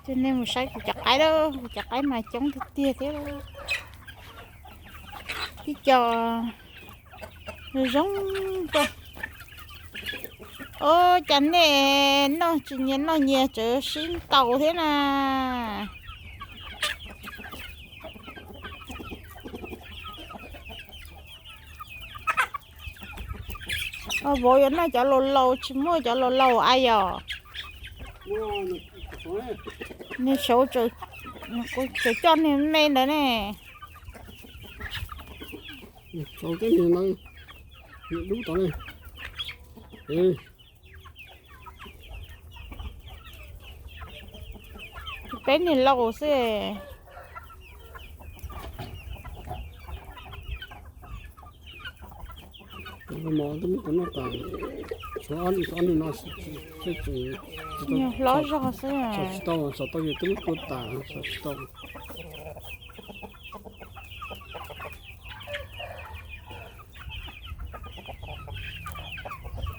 Coj nej mus saib kuv cov qaib lawm, kuv cov qaib mas coob tiag tiag thiab. Tib co zoo zoo. Ua cas nej noj tsis nyias noj nyias tseem sib ntaus thiab na. Vauv yuav noj cov laus laus, tsis muaj cov laus laus a yom. Nws saud, tseem coj niag me ntawd ne. Saud teb niag ntawd, niag dub tod ne. Peb niag laus xwb. Mov twb muab kuv noj tas, tshuav ob niag no, hlob zog xwb. Tsis tau, tsis tau, yog twb muab kuv tas, tsis tau.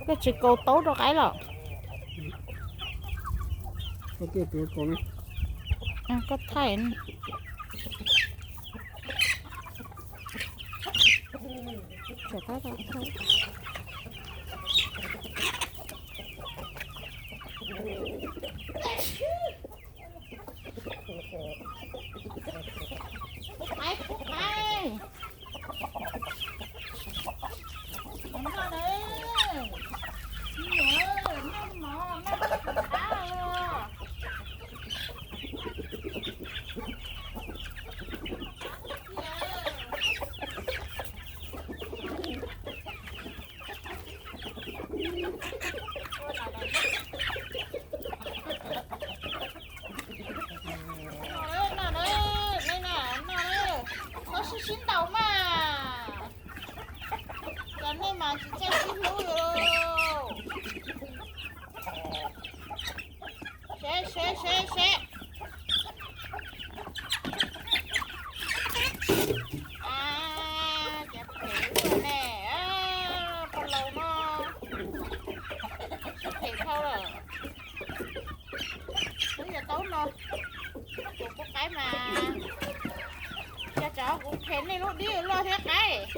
Koj tsis kaus taub rau qaib los? Koj thaij. Noj, noj, noj, koj sib sib ntaus mas, cov nej mas tsis txawj sib hlub li. Seb, seb, seb, seb. Cov phem ne, pog laus no, phem dhau lawm. Wb yuav taub no, kuv pub qaib mas, cov tsov kuv khev nej lub dib loj thiab qaib.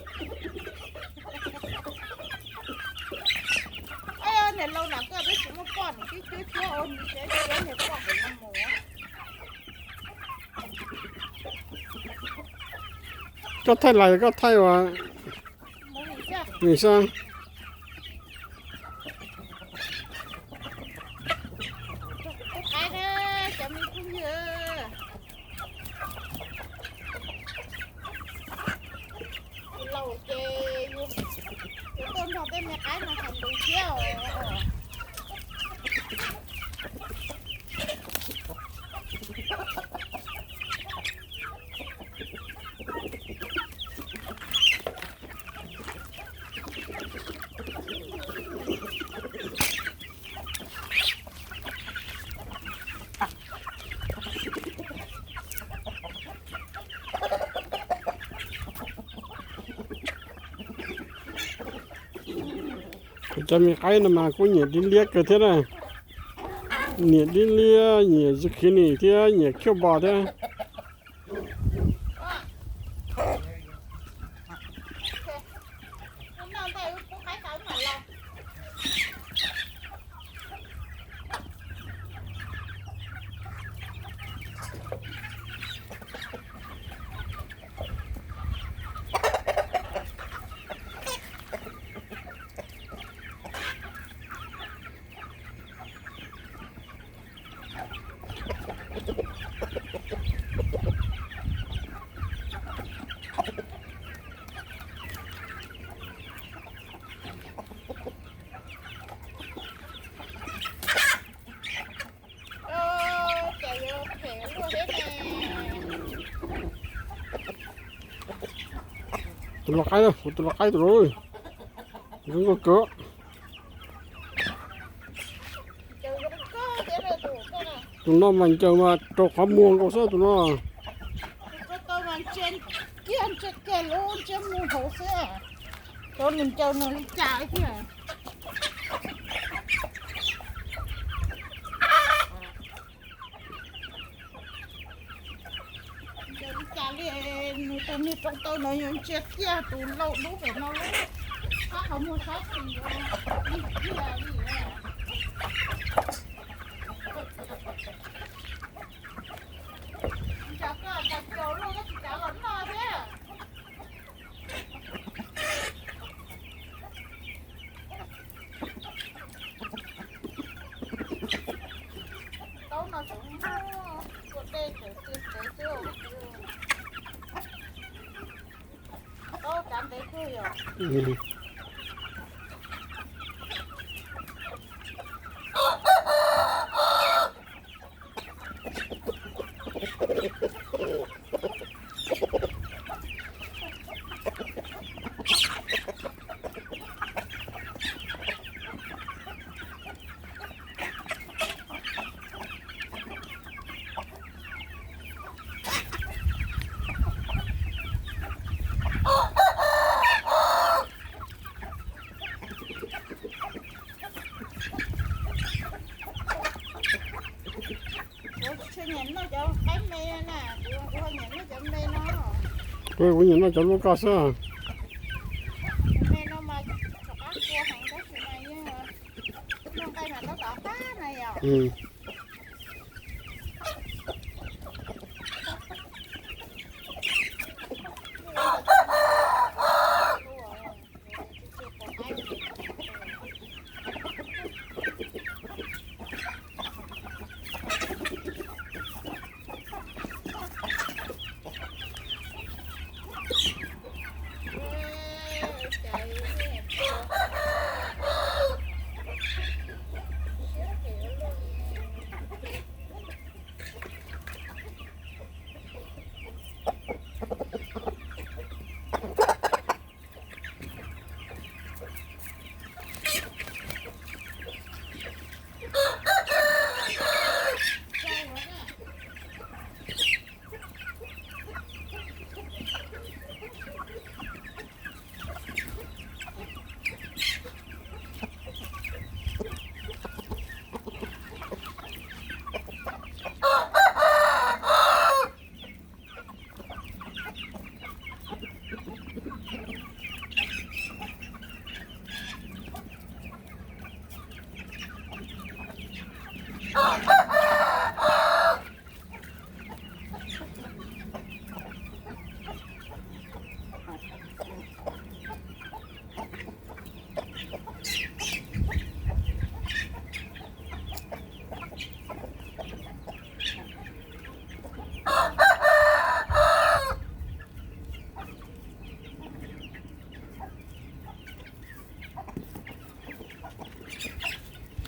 Niag laus no koj twb tsis muaj poj, nws twb cuab cuab ua niag tsev cuab niag poj pem no mus. Koj thaij lais koj thaij ua vim xwb. Laus ces yuav tuaj nrog tej me qaib no tham ntws thiab os. Kuv cov me qaib no mas kuj nyiam dib liab kawg thiab na. Nyiam dib liab, nyiam zucchini thiab nyiam cucumber thiab. Tus lau qaib, tus lau qaib tus zoo nkauj kawg. Tus no mas ncaws mas rau qhov muag nkaus xwb tus no. Kiag ntsia kiag lub ntsiab muag hauv xwb. Cov nws ncaws nws li cas thiab. Tus niag roob taw no yuav ntsia kiag tus lau dub pem no lawm. Qab qhov muag sab tsis yuav lig kiag li. Cas koj cas caum luaj koj tsis kav los noj thiab. Taub no tseem muaj ua dej tseem txias tsev xwb. Taub kav ntev kawg yom. Kuv tsis nyiam noj cov qaib me na, kuv nyiam noj cov me no. Kuv nyiam noj cov lub koj xwb. Cov me no mas rov qab kua heev tab sis mas yeej noj nqaij mas tab tom qab na yom.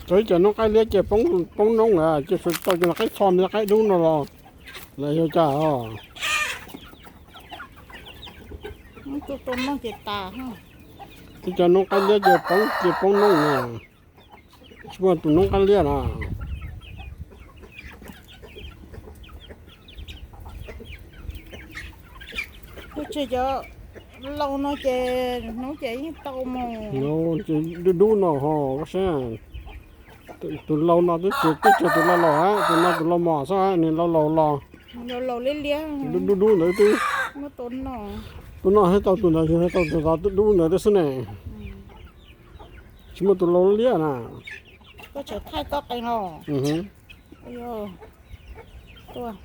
Tau ib co noob qaib liab ces poob noob na, ces tau cov qaib txho, qaib dub no los lawv yog cas os. Ib co noob qaib liab ces poob, ces poob noob na. Tsis muaj tus noob qaib liab na. Kuv tseg cov lau no ces hnub ces yeej tau mus. Dub dub no ho koj saib. Tus lau no twb tsis, twb tsis tus lau laus, tus no tus lau mos xwb, nws lau laus los. Lau laus liab liab. Dub dub ntawd twb. Tus no thiaj tau tus ntawd, tsis tau tus dub ntawd twb xwb ne. Tsis muaj tus lau liab na. Koj tseem thaij koj qee los. Tuaj,